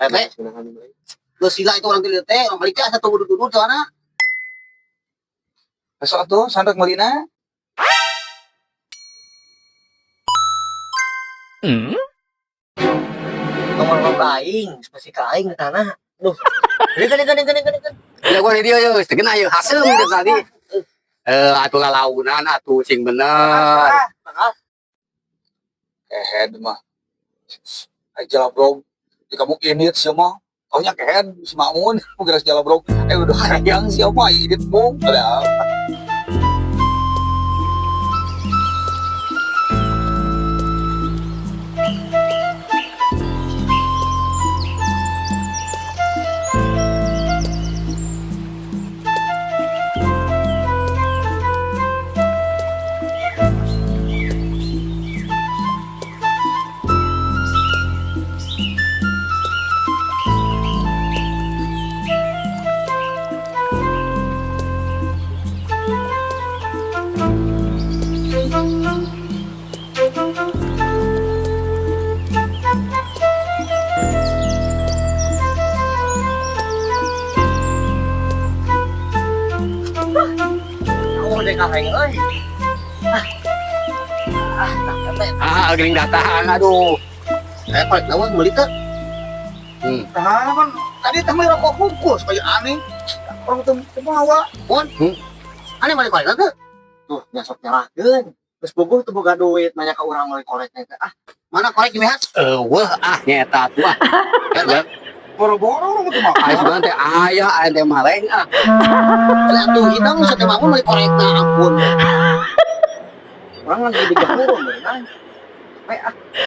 Teh. Geus sila itu orang teh teh, orang balik teh asa tunggu duduk soalna. Besok atuh sandak meulina. Ngomong ka aing, pasti ka aing di tanah. Duh. Geuning geuning geuning geuning. Ya gua di dieu yeuh, teu geuna yeuh haseum teh tadi. Eh, atuh lalaunan atuh sing bener. Kehed mah. Ai jalabrog. Di kamu init sia mah. Taunya kehed si Mamun, geus jalabrog. Eh udah hayang sia mah init mung. Ada. Oh, dek ka aing euy. Ah. Ah, teh. Ah, geuning datang aduh. Eh, korek lawan meuli teh. Nah, kan tadi teh meuli rokok bungkus kayak aneh. Orang teu teu mawa. Aneh meuli korek teh. Tuh, nyasok nyerahkeun. Geus bogoh teu boga duit nanya ka urang meuli korek teh. Ah, Mana korek di BH? Eueuh ah nyeta atuh ah. Eta Boro-boro orang teu mawa. Aya sugan teh aya aya teh maleng ah. atuh hidang sate Mamun meuli korek teh ampun. urang lagi di gahurung beunang. Capek ah.